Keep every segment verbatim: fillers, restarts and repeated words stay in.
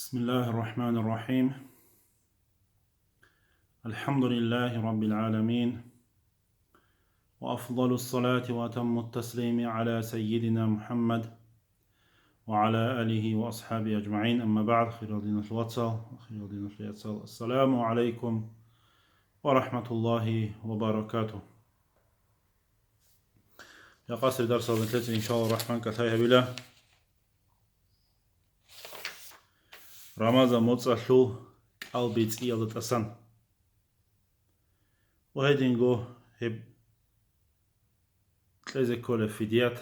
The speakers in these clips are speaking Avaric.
بسم الله الرحمن الرحيم. الحمد لله رب العالمين. وأفضل الصلاة وأتم التسليم على سيدنا محمد وعلى آله وأصحابه أجمعين. أما بعد، خير الدين الوصل، خير الدين الوصل. السلام عليكم ورحمة الله وبركاته. Жакъасеб дарсалда нилъеца, иншаллагьу рахӀман, кӀалъай гьабила Рамазан моцӀалъул кӀал бецӀиялда тӀасан. Ва гьединго гьеб кьезе кколеб фидият,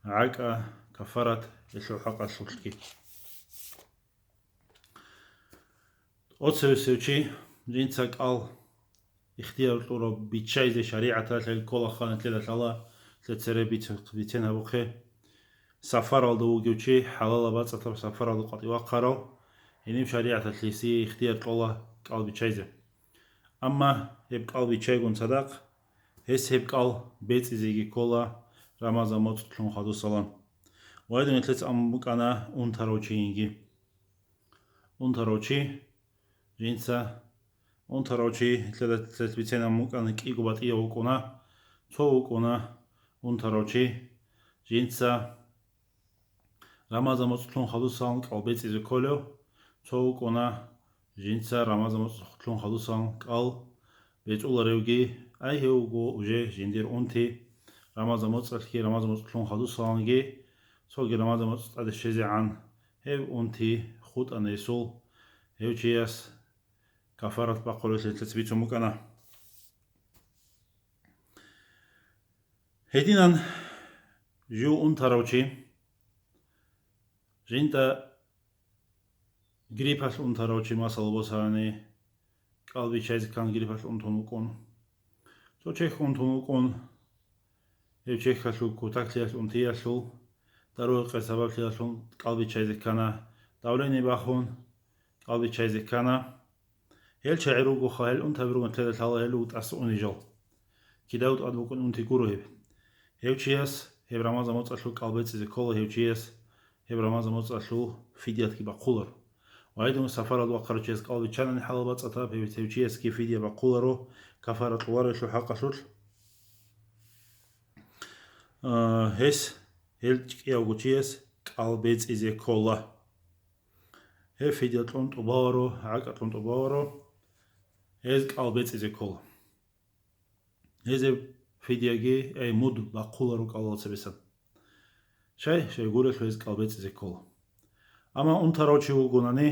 гӀакӀа, кафарат, гьелъул хӀакъалъулъги. Оцевесев чи жинца кӀал ихтияр кьурав биччайзе шаригӀаталъ гьел ккола ханатlela лъала, лъе цере биц-, бицен гьабухъе. Сафаралда вугев чи, хӀалалаб бацӀцӀадаб сафаралда къватӀив вахъарав, гьениб шаригӀаталъ гьесие ихтияр кьола кӀал биччайзе. Амма гьеб кӀал биччайгун цадахъ, гьес гьеб кӀал бецӀизеги ккола Рамазан моцӀ лъун хадусалан. Ва гьедин нилъеца абун букӀана унтарав чийинги. Унтарав чи, жинца унтарав чи, нилъеда церт бицен абун букӀана, кӀиго батӀияв вукӀуна, цо вукӀуна унтарав чи, жинца Рамазан моцӀ лъун хадусалан кӀал бецӀизе кколев, цо вукӀуна жинца Рамазан моцӀ лъун хадусалан кӀал бецӀуларевги, ай гьев вуго уже жиндир унти, Рамазан моцӀалъги Рамазан моцӀ лъун хадусаланги, цоги Рамазан моцӀ тӀаде щвезегӀан гьев унти хутӀана гьесул, гьев чияс кафарат бахъулелъул бицун букӀана. Гьединан жив унтарав чи, жинда гриппалъ унтарав чи, масала босани, кӀал биччайзе ккан гриппалъ унтун вукӀун. Цо чехь унтун вукӀун, гьев чехьалъул кутаклъиялъ унтиялъул, дару-рекъей сабаблъиялъун кӀал биччайзе ккана, давление бахун, кӀал биччайзе ккана. Гьел чагӀи ругоха, гьел унтаби ругон лъеда лъала гьел руго тӀаса унижал. Кидаго тӀад букӀун унти гуро гьеб. Гьев чияс гьеб Рамазан моцӀалъул кӀал бецӀизе ккола, гьев чияс гьеб Рамазан моцӀалъул фидиятги бахъуларо. Ва гьедин сафаралда вахъарав чияс кӀал биччанани хӀалал бацӀцӀадаб, гьев, гьев чиясги фидия бахъуларо, кафарат кьоларо гьелъул хӀакъалъулъ. А, гьес, гьел кӀиявго чияс кӀал бецӀизе ккола. Гьев фидия кьун тӀубаваро, гӀакӀа кьун тӀубаваро, гьез кӀал бецӀизе ккола. Гьезеб фидияги, ай, муд бахъуларо кӀалал цебесан. Щай, щай гурелъул гьез кӀал бецӀизе ккола. Амма унтарав чи вугонани,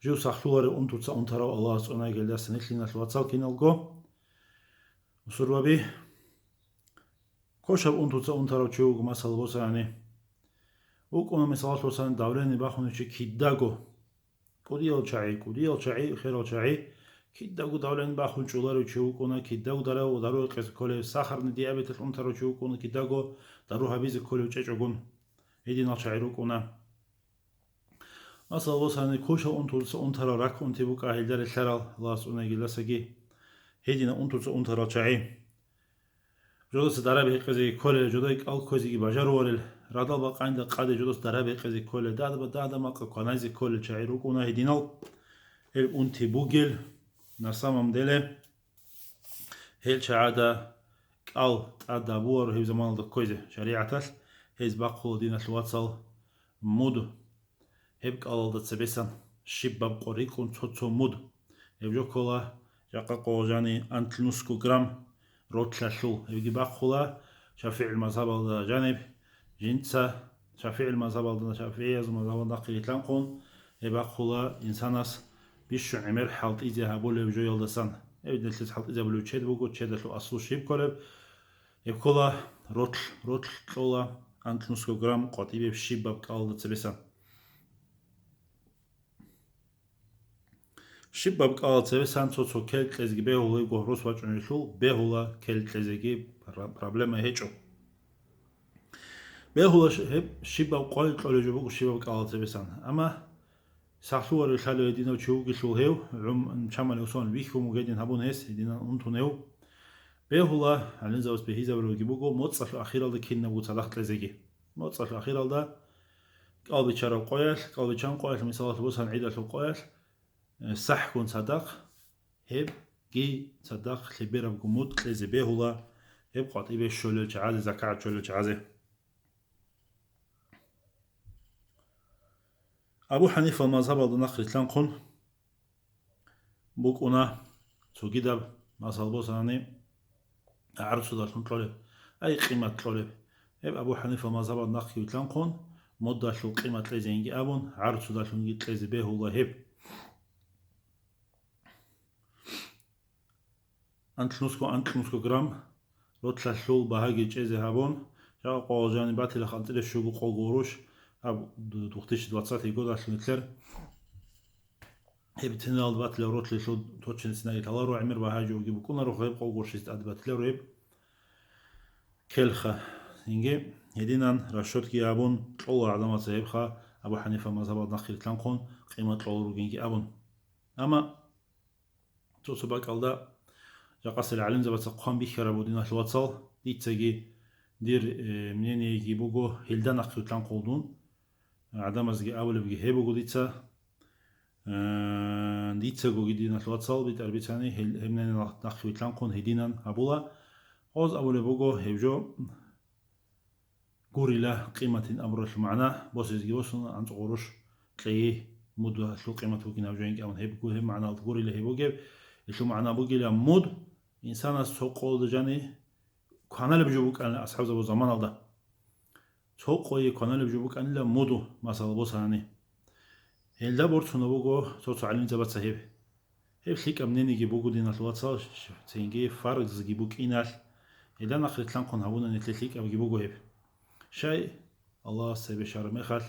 жив сахлъуларев унтуца унтарав, Аллагьас цӀунай гьелдаса нилъиналъ, вацал киналго, мусурбаби, кошаб унтуца унтарав чи вуго, масала босани. ВукӀуна, мисалалъ босани, давление бахунев чи кидаго, кӀудиял чагӀи, кӀудиял чагӀи, херал чагӀи, кидаго давление бахун чӀоларев чи вукӀуна, кидаго дару-, дару-рекъезе кколев, сахарный диабеталъ унтарав чи вукӀуна, кидаго дару гьабизе кколев чӀечӀогун. Гьединал чагӀи рукӀуна. Масала босани, кошаб унтуца унтарал рак унти букӀа, гьелда релълъарал, Аллагьас цӀунай гьелдасаги. Гьединал унтуца унтарал чагӀи. Жодаса дараби гьекъезеги кколел, жодой кӀал кквезеги бажаруларел, радал бакъанида къаде жодаса дараби гьекъезе кколел, дагьба-дагьда макъа кванайзе кколел чагӀи рукӀуна гьединал. Гьел унти бугел, на самом деле, гьел чагӀада кӀал тӀад гьабуларо гьеб заманалда кквезе шаригӀаталъ, гьез бахъула, диналъул вацал, муд. Гьеб кӀалалда цебесан щибаб къо рикӀкӀун цо-цо муд. Гьеб жо ккола жакъа къо жани анлънусго грамм ротлъалъул. Гьебги бахъула ШафигӀил мазгьабалда жаниб, жинца ШафигӀил мазгьабалда, шафигӀиязул мазгьабалда нахъе рилълъанхъун, гьеб бахъула инсанас бищун гӀемер хӀалтӀизе гьабулеб жоялдасан. Гьеб нилъеца хӀалтӀизе гьабулеб чед буго, чедалъул аслу щиб кколеб? Гьеб ккола ротлъ, ротлъ кьола анлънусго грамм къватӀибеб щибаб кӀалалда цебесан. Щибаб кӀалал цебесан цо-цо кел кьезеги бегьула, гогьрус вачӀунелъул бегьула кел кьезеги, пра-, проблема гьечӀо. Бегьула щ-, гьеб щибаб къой кьолеб жо буго щибаб кӀалал цебесан. Амма сахлъуларев лъалев гьединав чи вугелъул гьев, гӀум-, чамалев сон вихьун вугедин гьабун гьес, гьединан унтун гьев. Бегьула, гӀалимзабаз бегьизабулебги буго, моцӀалъул ахиралда кинабго цадахъ кьезеги. МоцӀалъул ахиралда кӀалбичараб къоялъ, кӀалбичан къоялъ, мисалалъ, босани гӀидалъул къоялъ, э, сахӀгун цадахъ, гьебги цадахъ лъеберабго муд кьезе бегьула, гьеб къватӀибе щолел чагӀазе, закагӀат щолел чагӀазе. Абу ХӀанифал мазгьабалда нахърилълъанхъун букӀуна цогидаб, масал босани, гӀарцудалъун кьолеб, ай къимат кьолеб. Гьеб Абу ХӀанифал мазгьабалда нахъги вилълъанхъун, мудалъул къимат кьезейинги абун, гӀарцудалъунги кьезе бегьула гьеб. Анлънусго, анлънусго грамм ротлъалъул багьаги чӀезе гьабун, жакъа къоялъ жаниб батила ханцӀила щуго къого гъурущ, гьаб две тысячи двадцатый годалъ нилъер гьеб ценалда батила ротлъалъул точно ценаги лъаларо, гӀемер багьаги букӀунаро, гьеб къого гъурущ тӀад батиларо гьеб келха. Цинги гьединан расчётги гьабун кьола гӀадамаца гьебха, Абу ХӀанифа мазгьабалда нахърилълъанхъун къимат кьолел ругинги абун. Амма цо-цо бакӀалда жакъасел гӀалимзабаца хъван бихьараб буго, диналъул вацал, дицаги дир, э, мнениеги буго, гьелда нахъе вилълъанхъул дун. ГӀадамазги абулебги гьеб буго дица. Э, дицагоги, диналъул вацал, битӀараб бицани, гьел, гьеб мнение нахъе вилълъанхъун гьединан абула. Гъоз абулеб буго гьеб жо гурила къиматин абуралъул магӀна, босизеги босун, анцӀго гъурущ кьейи, мудалъул къимат бугин гьаб жоинги абун, гьеб гу-, гьеб магӀналда гурила гьеб бугеб. Гьелъул магӀна бугила муд, инсанас цо къоялда жани кваналеб жо букӀанила асхӀабзабазул заманалда. Цо къое кваналеб жо букӀанила муду, масала босани. Гьелда борцунаб буго цо-цо гӀалимзабаца гьеб. Гьеб лъикӀаб мнениеги буго, диналъул вацал, ш-, цинги фарзги букӀиналъ, гьелда нахърилълъанхъун гьабуна нилъер лъикӀабги буго гьеб. Щай, Аллагьас цебе щвараб мехалъ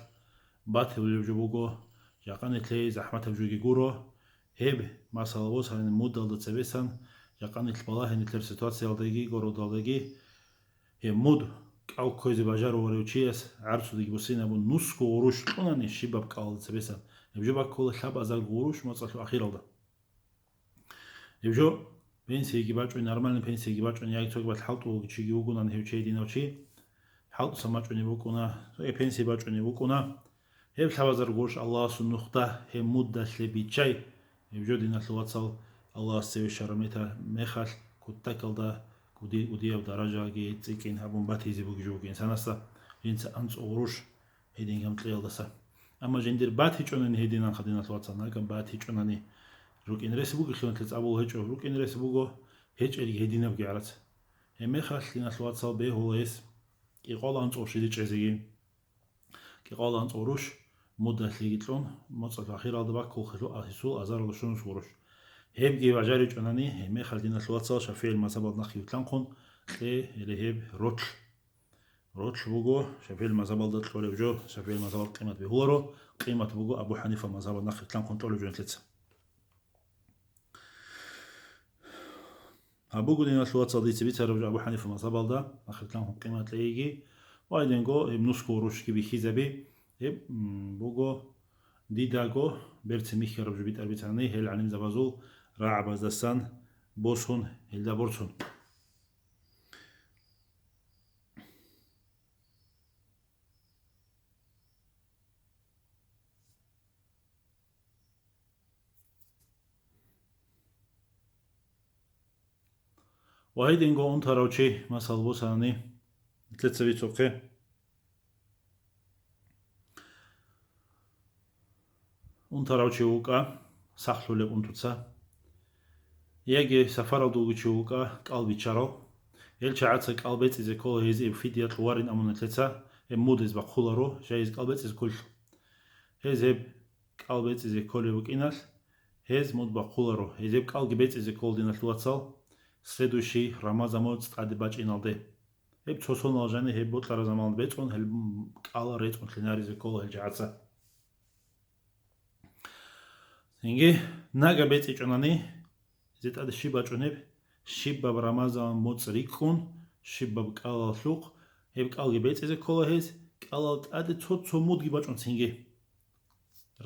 батулеб жо буго, жакъа нилъее захӀматаб жоги гуро, гьеб, масала босани, мудалда цебесан, жакъа нилъ балагье нилъер ситуациялдаги городалдаги, гьеб муд кӀал кквезе бажаруларев чияс гӀарцудеги буссинабун нусго гъурущ кьунани щибаб кӀалалда цебесан, гьеб жо баккула лъабазарго гъурущ моцӀалъул ахиралда. Гьеб жо пенсияги бачӀун, нормальный пенсияги бачӀун, яги цогидаб хӀалтӀулев чиги вугонани гьев чи гьединав чи, хӀалтӀусан бачӀунеб букӀуна, цоги пенсия бачӀунеб букӀуна. Гьеб лъабазарго гъурущ Аллагьасул нухда гьеб мудалъе биччай. Гьеб жо, диналъул вацал, Аллагьас цеве щвараб мета-, мехалъ кутакалда кӀуди-, кӀудияб даражаги цӀикӀкӀин гьабун батизе бугеб жо буго инсанасда, жинца анцӀго гъурущ гьедин гьам кьеялдаса. Амма жиндир батичӀонани гьединанха, диналъул вацал, нагагь батичӀонани рукӀин рес бугелъул нилъеца абулеб гьечӀо, рукӀин рес буго гьечӀелги гьединабги гӀарац. Гьебмехалъ, диналъул вацал, бегьула гьес кӀикъоялда анцӀго гъурущ чӀезеги. КӀикъоялда анцӀго гъурущ мудалъеги кьун, моцӀалъул ахиралда баккулхъелъул гьесул азаралда щунус гъурущ. Гьебги бажаричӀонани, гьебмехалъ, диналъул вацал, ШафигӀил мазгьабалда нахъе вилълъанхъун кье гьеле гьеб ротлъ. Ротлъ буго ШафигӀил мазгьабалда кьолеб жо, ШафигӀил мазгьабалда къимат бегьуларо, къимат буго Абу ХӀанифа мазгьабалда нахъе вилълъанхъун кьолеб жо нилъеца. Гьаб буго, диналъул вацал, дица бицараб жо Абу ХӀанифа мазгьабалда нахъе вилълъанхъун къимат кьейги, ва гьединго гьеб нусго гъурущги бихьизаби, гьеб, м, буго дидаго берцин бихьараб жо битӀараб бицани, гьел гӀалимзабазул рагӀабаздасан босун, гьелда борцун. Ва гьединго унтарав чи, масал босани, нилъеца бицухъе. Унтарав чи вукӀа, сахлъулеб унтуца. Яги сафаралда вугев чи вукӀа, кӀал биччарав. Гьел чагӀаца кӀал бецӀизе ккола, гьез гьеб фидия кьурин абун нилъеца, гьеб муд гьез бахъуларо, жай гьез кӀал бецӀизе кколелъул. Гьез гьеб кӀал бецӀизе кколеб букӀиналъ, гьез муд бахъуларо, гьез гьеб кӀалги бецӀизе ккола, диналъул вацал, следующий Рамазан моцӀ тӀаде бачӀиналде. Гьеб цо сонал жани гьеб бокьараб заманалда бецӀун, гьел кӀал рецӀун лъенаризе ккола гьел чагӀаца. Цинги нага бецӀичӀонани, гьезда тӀаде щиб бачӀунеб, щибаб Рамазан моцӀ рикӀкӀун, щибаб кӀалалъухъ, гьеб кӀалги бецӀизе ккола гьез, кӀалал тӀаде цо-цо мудги бачӀун цинги.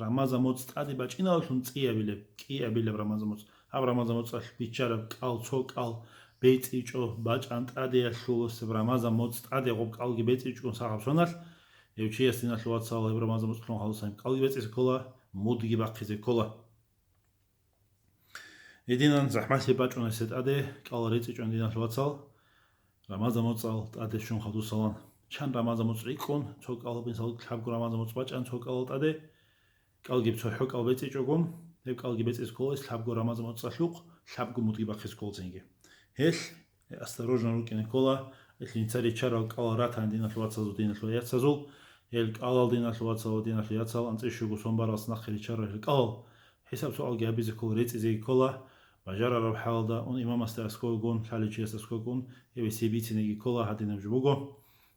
Рамазан моцӀ тӀаде бачӀиналъун цӀиябилеб, кӀиабилеб Рамазан моцӀ. Гьаб Рамазан моцӀалъ биччараб кӀал, цо кӀал бецӀичӀо, бачӀан тӀадеялъуласеб Рамазан моцӀ тӀаде гъоб кӀалги бецӀичӀун сахаб соналъ, Гьев чияс, диналъул вацал, гьеб Рамазан муцӀ лъун хадусан кӀалги бецӀизе ккола, мудги бахъизе ккола. Гьединан захӀмалъи бачӀуна гьесда тӀаде, кӀал рецӀичӀон, диналъул вацал, Рамазан муцӀал тӀаде щун хадусалан. Чан Рамазан муцӀ рикӀкӀун, цо кӀал, мисал, лъабго Рамазан муцӀ бачӀан цо кӀалал тӀаде, кӀалги цохӀо кӀал бецӀичӀогун, гьеб кӀалги бецӀизе ккола гьес лъабго Рамазан муцӀалъухъ, лъабго мудги бахъизе ккола цинги. Гьелъ осторожно рукӀине ккола, гьелъ жинца риччарал кӀалал ратани, диналъул вацазул, диналъул яцазул, гьел кӀалал, диналъул вацал ва диналъул яцал, анцӀила щуго сон баралдаса нахъе риччарал гьел кӀалал, ХӀисаб-суалги гьабизе ккола, рецӀизеги ккола, бажарараб хӀалалда ун имамасда аскӀовегун, лъалев чиясда аскӀовегун, гьев гьесие бицинеги ккола, гьадинаб жо буго.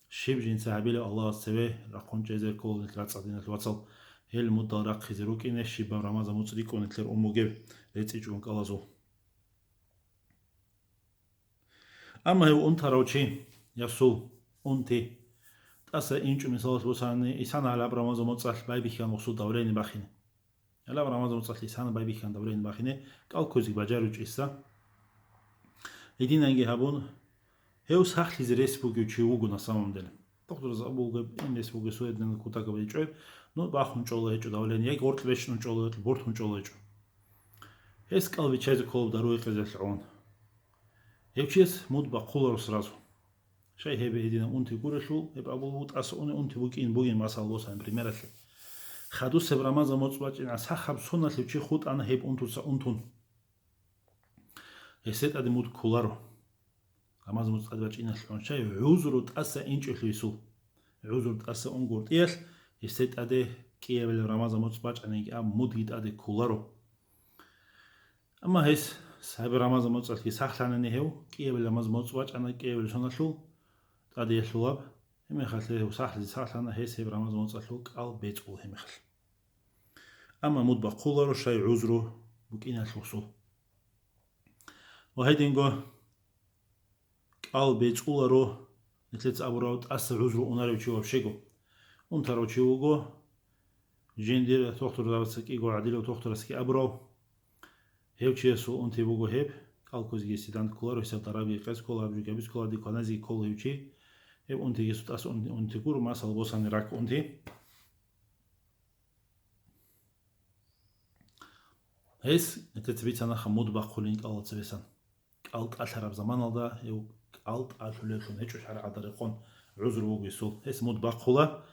Щиб жинца гьабилеб Аллагьас цеве рахъун чӀезе ккола нилъ рацӀцӀад, диналъул вацал, гьел мудал рахъизе рукӀине, щибаб Рамазан муцӀ рикӀкӀун нилъер ун бугеб рецӀичӀогун кӀалазул. Амма гьев унтарав чи, ясул, унти, тӀаса инчӀо, мисалалъ босани, исана гьалаб Рамазан муцӀалъ байбихьан гъусул давление бахине. Гьалаб Рамазан муцӀалъ исана байбихьан давление бахине, кӀал кквезеги бажаричӀо гьесда. Гьединанги гьабун, гьев сахлъизе рес бугев чи вуго на самом деле. Дохтурас абулеб, ин рес бугев, суеднен кутакаб гьечӀо гьеб, ну, бахун чӀола гьечӀо давление, яги гъоркь бечӀун чӀола гьечӀо, буртун чӀола гьечӀо. Гьес кӀал биччазе ккола дару гьекъезе лъугӀун. Гьев чияс муд бахъуларо сразу. Щай гьеб гьединаб унти гурелъул, гьеб абулеб буго, тӀаса уни унти букӀин бугин, масал босани, примералъе. Хадусеб Рамазан муцӀ бачӀинегӀан сахаб соналъев чи хутӀана гьеб унтуца унтун. Гьесде тӀаде муд кколаро. Рамазан муцӀ тӀаде бачӀиналъ гьун, щай гӀузру тӀаса инчӀелъул гьесул. ГӀузру тӀаса унгутӀиялъ, гьесде тӀаде кӀиабилеб Рамазан муцӀ бачӀанинги абун мудги тӀаде кколаро. Амма гьес саби Рамазан муцӀалъги сахлъанани гьев, кӀиабилеб Рамазан муцӀ бачӀана кӀиабилеб соналъул тӀадеялъулаб, гьеб мехалъ гьев сахлъизе сахлъана, гьес гьеб Рамазан муцӀалъул кӀал бецӀула гьеб мехалъ. Амма муд бахъуларо, щай гӀузру букӀиналъ гьесул. Ва гьединго кӀал бецӀуларо, нилъеца абурав, тӀаса гӀузру унарев чи вообще-го. Унтарав чи вуго, жиндир дохтурзабаца кӀиго гӀадилав дохтурасги абурав. Гьев чиясул унти буго гьеб, кӀал кквезеги гьесие данде кколаро, гьесда дараби гьекъезе ккола, гьаб жо гьабизе ккола, дихъ кваназе ккола гьев чи. Гьеб унтиги гьесул тӀаса ун-, унти гуро, масал босани рак унти. Гьес нилъеца бицанаха муд бахъулин кӀалал цебесан. КӀал тӀалъараб заманалда гьев кӀал тӀалъулевлъун гьечӀо шаргӀалда рекъон, гӀузру буго гьесул. Гьес муд бахъула,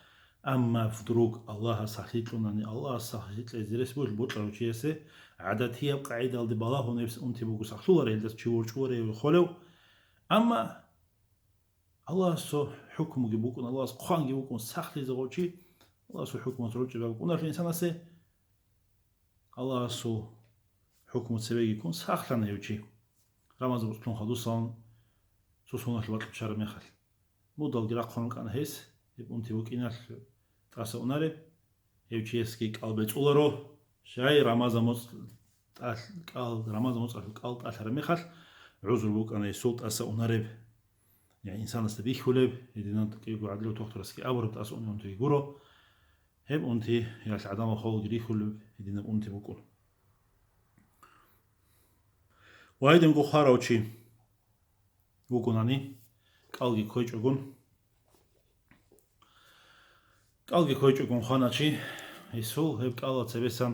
амма вдруг Аллагьас сахлъи кьунани, Аллагьас сахлъи кьезе рес бугел бокьарав чиясе, гӀадатияб къагӀидалде балагьун гьеб унти буго сахлъуларев, гьелдаса чи ворчӀуларев, холев. Амма Аллагьасул хӀукмуги букӀун, Аллагьас хъванги букӀун сахлъизе гъов чи, Аллагьасул хӀукму рорчӀарав вукӀуналъул инсанасе, Аллагьасул хӀукму цебеги ккун сахлъана гьев чи. Рамазан муцӀ лъун хадусалан цо соналъ бакьулъ чараб мехалъ. Мудалги рахъун рукӀана гьес, гьеб унти букӀиналъ тӀаса унареб. Гьев чиясги кӀал бецӀуларо, щай Рамазан муцӀ тӀал-, кӀал, Рамазан муцӀалъул кӀал тӀалъараб мехалъ гӀузру букӀана гьесул тӀаса унареб. Я инсанасда бихьулеб, гьединан кӀиго гӀадилав дохтурасги абураб, тӀаса уни унтиги гуро. Гьеб унти, ялъ гӀадамал холги рихьулеб, гьединаб унти букӀун. Ва гьединго хварав чи вукӀунани, кӀалги кквечӀогун, кӀалги кквечӀогун хвана чи, гьесул гьеб кӀалал цебесан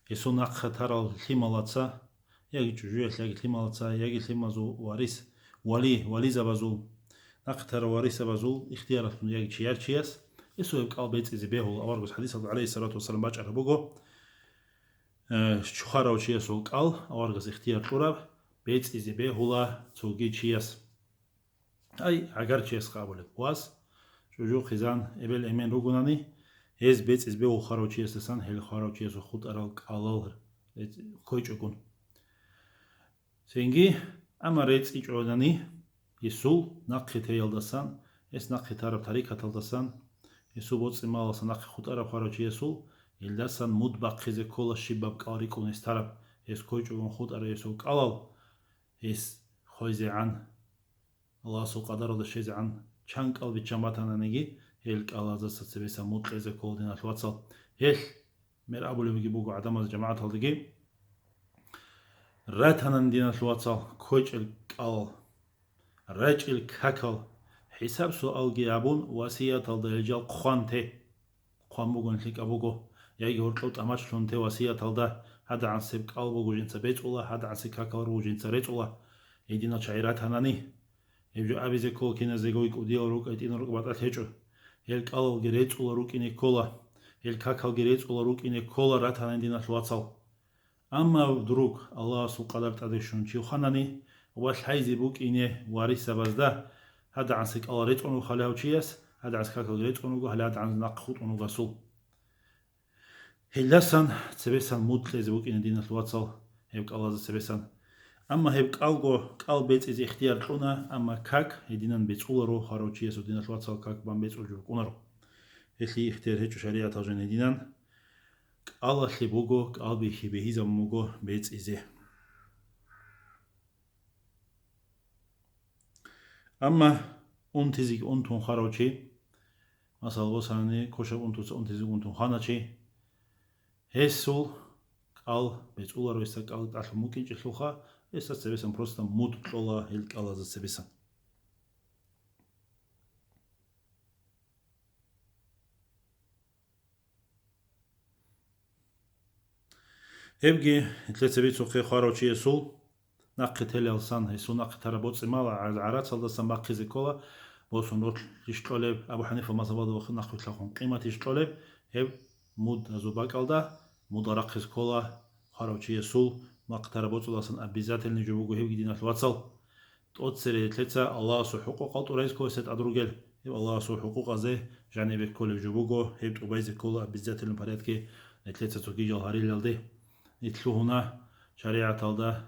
гьесул нахъе тарал лъималаца, яги чӀужуялъ, яги лъималаца, яги лъимазул варис, вали, вализабазул, нахъе тарал варисабазул ихтияралъун яги чияр чияс, гьесул гьеб кӀал бецӀизе бегьула. Аварагас хӀадисалда, гӀалайгьиссалату вассалам, бачӀараб буго, э, чухарав чиясул кӀал аварагас ихтияр кьураб бецӀизе бегьула цоги чияс. Ай, гӀагар чиясха абулеб, вас, чӀужу, хъизан, эбел-эмен ругонани, гьез бецӀизе бегьула хварав чиясдасан гьел хварав чиясул хутӀарал кӀалал рецӀ-, кквечӀогун. Цинги, амма рецӀичӀонани гьесул нахъе теялдасан, гьес нахъе тараб тарикаталдасан, гьесул боцӀи-малалдасан нахъе хутӀараб хварав чиясул, гьелдасан муд бахъизе ккола щибаб кӀал рикӀкӀун гьес тараб, гьес кквечӀогун хутӀараб гьесул кӀалал, гьес хвезегӀан, Аллагьасул къадаралда щвезегӀан чан кӀал биччан батананиги, гьел кӀалаздаса цебеса муд кьезе ккола, диналъ вацал. Гьелъ мер абулебги буго гӀадамаз жамагӀаталдаги: ратанан, диналъ вацал, кквечӀел кӀалал, рачӀел какал, ХӀисаб-суалги гьабун, васияталда гьел жал хъван те. Хъван бугони лъикӀаб буго. Яги гьоркьоб тӀамачлъун те васияталда, гьадагӀансеб кӀал буго жинца бецӀула, гьадагӀансеб какал руго жинца рецӀула. Гьединал чагӀи ратанани, гьеб жо абизе ккола киназего кӀудиял рукӀа, гьитӀинал рукӀа батӀалъи гьечӀо. Гьел кӀалалги рецӀула рукӀине ккола, гьел какалги рецӀула рукӀине ккола ратанани, диналъ вацал. Амма вдруг Аллагьасул къадар тӀаде щун чи хванани ва лъайзе букӀине варисабазда, гьадагӀансе кӀал рецӀун вуго гьалав чияс, гьадагӀансе какал рецӀун вуго, гьале гьадагӀанзе нахъ хутӀун вуго асул. Гьелдасан цебесан муд кьезе букӀине, диналъ вацал, гьеб кӀалазе цебесан. Амма гьеб кӀалго кӀал бецӀизе ихтияр кьуна, амма как гьединан бецӀуларо, хварав чиясул, диналъ вацал, как бан бецӀулги букӀунаро. Гьелъие ихтияр гьечӀо шаригӀаталъ жан гьединан. КӀалалъе буго, кӀал бихьи бегьизабун буго бецӀизе. Амма унтизеги унтун хварав чи, масала, босани, кошаб унтуца унтизеги унтун хвана чи, гьесул кӀал бецӀуларо, гьесда кӀал тӀалъун букӀинчӀелъулха, гьесда цебесан просто муд кьола гьел кӀалазда цебесан. Гьебги, нилъеца бицухъе, хварав чиясул нахъе телалсан, гьесул нахъе тараб боцӀи-мал гӀа-, гӀарацалдасан бахъизе ккола, босун ролъищ кьолеб, Абу ХӀанифа мазгьабалда нахъвилълъахъун къиматищ кьолеб, гьеб мудазул бакӀалда муд рахъизе ккола, хварав чиясул нахъе тараб боцӀуласан обязательный жо буго гьебги, диналъ вацал. ТӀоцере нилъеца Аллагьасул хӀукъукъал тӀурайзе ккола гьесда тӀад ругел. Гьеб Аллагьасул хӀукъукъазе жанибе кколеб жо буго, гьеб тӀубайзе ккола обязательном порядке нилъеца цоги жал гьарилалде. Нилъ лъугьуна шаригӀаталда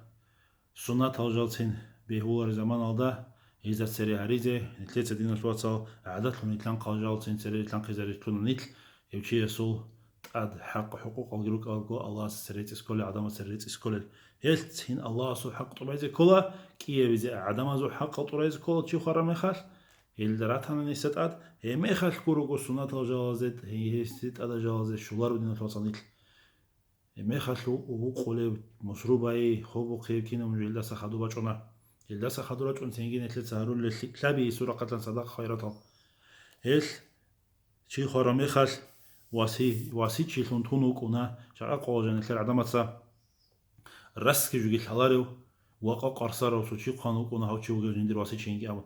суннатал жалцин бегьулареб заманалда гьезда цере гьаризе, нилъеца, диналъ вацал, гӀадатлъун рилълъанхъал жалцин цере рилълъанхъизари лъуна нилъ. Гьев чиясул тӀад хӀакъ-хӀукъукъалги рукӀалго, Аллагьасда цере рецӀизе кколел, гӀадамазда цере рецӀизе кколел. Гьелъ цин Аллагьасул хӀакъ тӀубайзе ккола, кӀиабизе гӀадамазул хӀакъал тӀурайзе ккола чи хвараб мехалъ, гьелда ратанани гьесда тӀад, гьеб мехалъ гурого суннатал жалазе, гьесие тӀадал жалазе щоларо, диналъ вацал, нилъ. Гьеб мехалъ вукъулеб, мусрубай, хобухъе кинаб жо гьелдаса хадуб бачӀуна. Гьелдаса хадур рачӀун цинги нилъеца гьарулел лъикӀлъаби сурахъатлъан садакъа-хайратал. Гьелъ чи хвараб мехалъ васи-, васичилъун тун вукӀуна, жакъа къоялъ жанилъер гӀадамаца расги жоги лъаларев ва къа-, къарсарав цо чи хъван вукӀуна, гьав чи вугев жиндир васичинги абун.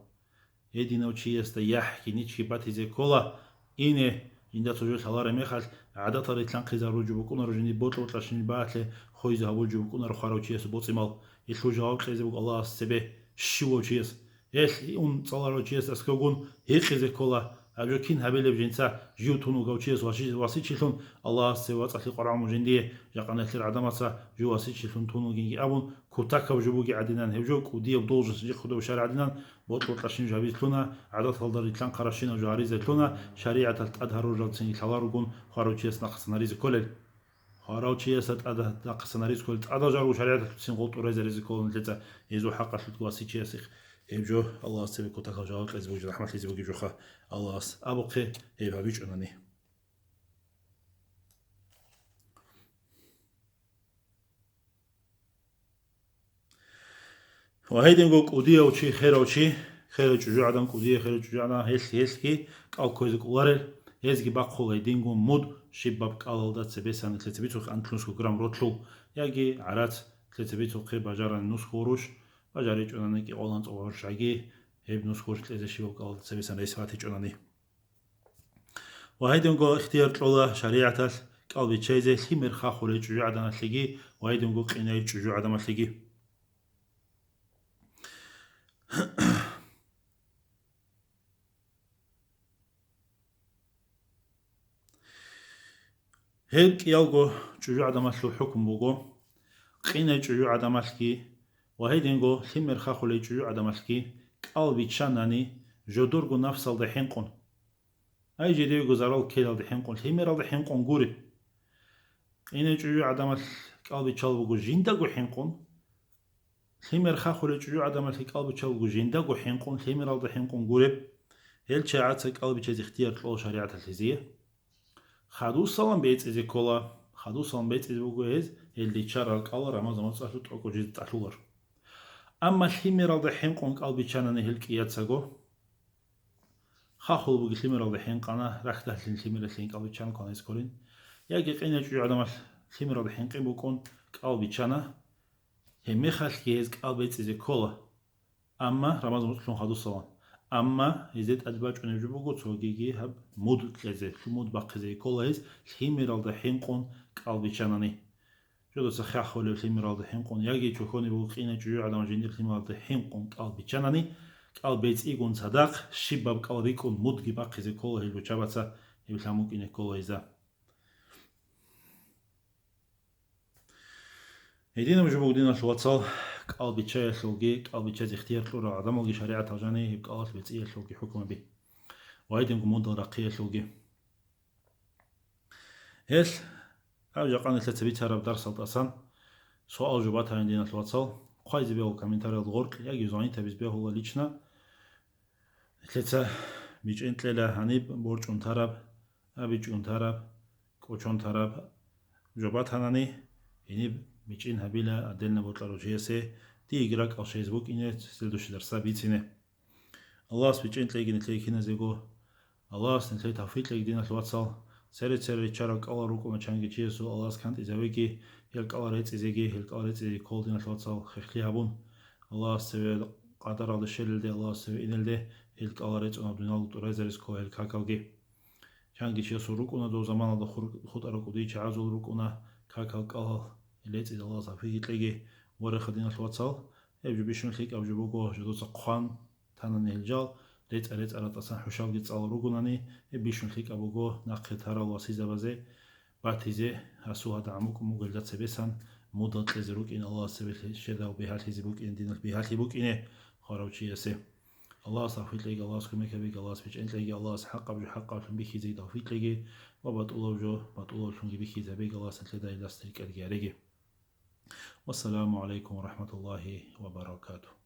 Гьединав чиясда яхӀги ничги батизе ккола, ине, жинда цо жо лъалареб мехалъ, гӀадатал рилълъанхъизарулеб жо букӀунаро, жиндир бокьа-бокьараб щиб баталъе хвезе гьабулеб жо букӀунаро хварав чиясул боцӀи-мал. Гьелъул жаваб кьезе буго Аллагьас цебе, щивав чияс. Гьелъ ун цӀаларав чияс аскӀовгун гьикъизе ккола, гьаб жо кин гьабилеб жинца, жив тун вугев чияс васи-, васичилъун Аллагьас цеве вацӀцӀалъи къваригӀун жиндие, жакъа нилъер гӀадамаца жив васичилъун тун вугинги абун, кутакаб жо бугеб гӀадинан, гьеб жо кӀудияб должность жихъудаб шаргӀ гӀадинан, бокьа-бокьараб щиб жо гьабизе лъуна, гӀадаталда рилълъанхъараб щинаб жо гьаризе лъуна, шаригӀаталъ тӀад гьарурал цинги лъаларогун хварав чияс нахъасан гьаризе кколел. Хварав чиясда тӀад нахъасан гьаризе кколел, тӀадал жо гьарурал шаригӀаталъуцин гъол тӀурайзе гьаризе ккола нилъеца, гьезул хӀакъалъулъги васичиясихъ. Гьеб жо Аллагьас цебе кутакаб жаваб кьезе бугеб, рахӀматлъизе бугеб жоха. Аллагьас абухъе гьеб гьабичӀунани. Ва гьединго кӀудияв чи, херав чи, херав чӀужугӀадан, кӀудияв херав чӀужугӀадан, гьелъ, гьелъги кӀал кквезе кӀоларел, гьезги бахъула гьединго муд щибаб кӀалалда цебесан нилъеца бицухъе анлънусго грамм ролъул, яги гӀарац нилъеца бицухъе бажарани нусго гъурущ, бажаричӀунани кӀикъоялда анцӀго гъурущ, яги гьеб нусго гъурущ кьезе щибаб кӀалалда цебесан рес батичӀунани. Ва гьединго ихтияр кьола шаригӀаталъ кӀал биччайзе лъимер хахулей чӀужугӀаданалъеги ва гьединго къинай чӀужугӀадамалъеги. Гьеб кӀиялго чӀужугӀадамалъул хӀукму буго, къинай чӀужугӀадамалъги ва гьединго лъимер хахулей чӀужугӀадамалъги кӀал биччанани, жодорго нафсалда хӀинкъун. Ай, жидеего зарал ккелалда хӀинкъун, лъимералда хӀинкъун гуреб. Къинай чӀужугӀадамалъ кӀал биччал буго жиндаго хӀинкъун, лъимер хахулей чӀужугӀадамалъ кӀал биччал буго жиндаго хӀинкъун, лъимералда хӀинкъун гуреб, гьел чагӀаца кӀал биччазе ихтияр кьола шаригӀаталъ гьезие. Хадусалан бецӀизе ккола, хадусалан бецӀизе буго гьез, гьел диччарал кӀал Рамазан моцӀалъ тӀокӀаб жуз тӀалъулар. Амма лъимералда хӀинкъун кӀал биччанани гьел кӀияцаго, Хахул буги лъимералда хӀинкъана, рахьдалъин лъимералъин кӀал биччан кванайс кколин. Яги къина чӀужугӀадамалъ лъимералда хӀинкъи букӀун кӀал биччана, гьебмехалъги гьез кӀал бецӀизе ккола. Амма Рамазан муцӀлъун хадусалан. Амма гьезде тӀад бачӀунеб жо буго цогиги гьаб муд кьезе, лъу-, муд бахъизе ккола гьез лъимералда хӀинкъун кӀал биччанани. Жодоца хахулев лъимералда хӀинкъун яги чохьониб буго къина чӀужугӀадамал жиндир лъимералда хӀинкъун кӀал биччанани, кӀал бецӀигун цадахъ щибаб кӀал рикӀкӀун мудги бахъизе ккола гьел руччабаца, гьеб лъан букӀине ккола гьезда. Гьединаб жо буго, диналъ вацал, кӀал биччаялъулги, кӀал биччазе ихтияр кьурал гӀадамалги шаригӀаталъ жаниб гьеб кӀалалъ бецӀиялъулги хӀукмаби ва гьединго мудал рахъиялъулги. Гьелъ гьаб жакъа нилъеца бицараб дарсал тӀасан суал-жубат гьанин, диналъ вацал, хъвайзе бегьула комментариялда гъоркь яги звонить гьабизе бегьула лично. Нилъеца бичӀчӀин кьела гьаниб борчӀун тараб, абичӀун тараб, кӀочон тараб жубат гьанани, гьениб бичӀчӀин гьабила отдельно бокьарав чиясе, диеги ракӀалъ щвезе букӀине цеселдущий дарсда бицине. Аллагьас бичӀчӀин кьеги нилъее киназего. Аллагьас нилъее тавфикъ кьеги, диналъ вацал. Цере-цере риччарал кӀалал рукӀуна чанги чиясул, Аллагьас кантӀизавеги, гьел кӀалал рецӀизеги, гьел кӀалал рецӀизе ккол, диналъ вацал, хехлъи гьабун. Аллагьас цеве къадаралде щвелелде, Аллагьас цеве инелде, гьел кӀалал рецӀунаб дуниялалда тӀурайзарес ккола гьел какалги. Чанги чиясул рукӀуна дов заманалда хур-, хутӀарал кӀудиял чагӀазул рукӀуна какал кӀалал рецӀизе, Аллагьас тавфикъ кьеги. Вареха, диналъ вацал, гьеб жо бищун лъикӀаб жо буго, жодоца хъван танани гьел жал, рецӀа-рецӀарал тӀасан хӀушабги цӀалал ругонани, гьеб бищун лъикӀаб буго нахъе тарал васизабазе батизе, гьасул гьадагӀан букӀун буго гьелда цебесан мудал кьезе рукӀин, Аллагьас цебе щведав бигьалъизе букӀин, диналъ бигьалъи букӀине хварав чиясе. Аллагьас тавфикъ кьеги, Аллагьас кумек гьабеги, Аллагьас бичӀчӀин кьеги, Аллагьас хӀакъаб жо хӀакъаблъун бихьизе тавфикъ кьеги ва батӀулаб жо батӀулаблъунги бихьизабеги, Аллагьас нилъеда гьелдаса рикӀкӀадги гьареги. Вассаламу гӀалайкум ва рахӀматуллагьи ва баракатугь.